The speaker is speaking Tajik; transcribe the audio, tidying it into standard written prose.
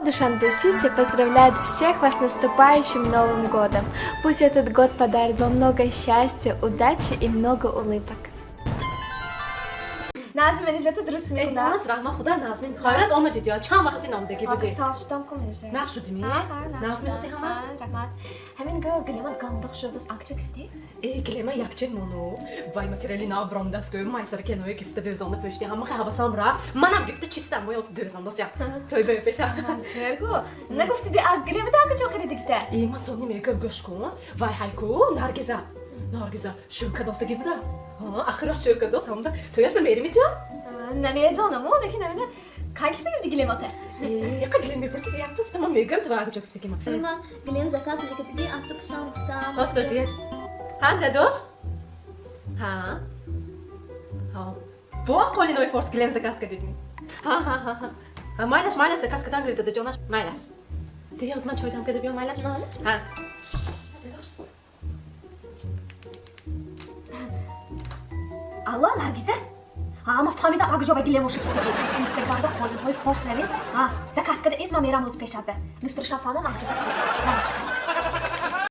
Душанбе-Сити поздравляет всех вас с наступающим Новым годом. Пусть этот год подарит вам много счастья, удачи и много улыбок. Назми, менеҷерта дуруст мекунад? Наз, раҳмат худо, Назмин. Хайрат омадид, ё чанд вақт номдагӣ будӣ? Сол шудам ку, менеҷер. Нағз шудими? Назмин ози ҳамаш? Раҳмат. Ҳамин го гилемат гандақ шудааст, акча гуфтӣ? Э, гилема якчен мону. Вай материали нав бромдааст гӯ, майсара кеноя гифта дӯзонда пӯшти, ҳама ҳавасам рафт. Манам гифта чистам, моёз дӯзондас я. Тӯй бе пеша. Зергу. Нагуфтиди, а гилемата акча харидигита? Э, ман сони мегӯям, гӯш кун. Вай ҳайку, Наргиза. Наргиза шӯкадосаги будааст. Ахиро шӯкадос ҳамда тӯяш ба мерими ту? Намедонам, лекин намедонам. Кай гифта гуфти гилемата? Э, яқа гилем мепурсиз, як пурсида ман мегӯям ту акча гуфтаги ман. Ман гилем заказ мекардиги, ату пусам гуфтам. Ҳост дия. Ҳа, дадош? Ҳа? Ҳа. Бо қолинои форс гилем заказ кардидми? Ҳа, ҳа, ҳа, ҳа. Ҳа, майлаш, майлаш, заказ кардан гирифта, дадаҷонаш, майлаш. Дия, оз ман чой дам карда биём, майлаш? Ҳа. Дадош. Алло, Наргиза? Ҳа, ман фаҳмидам, ага ҷо ба гилемоша гуфтаги. Инстаграмда қолинҳои форс навис. Ҳа, заказ карда из, ман мерам ҳозир пешат ба. Люстрашам фаҳмам ага ҷо. Майлаш.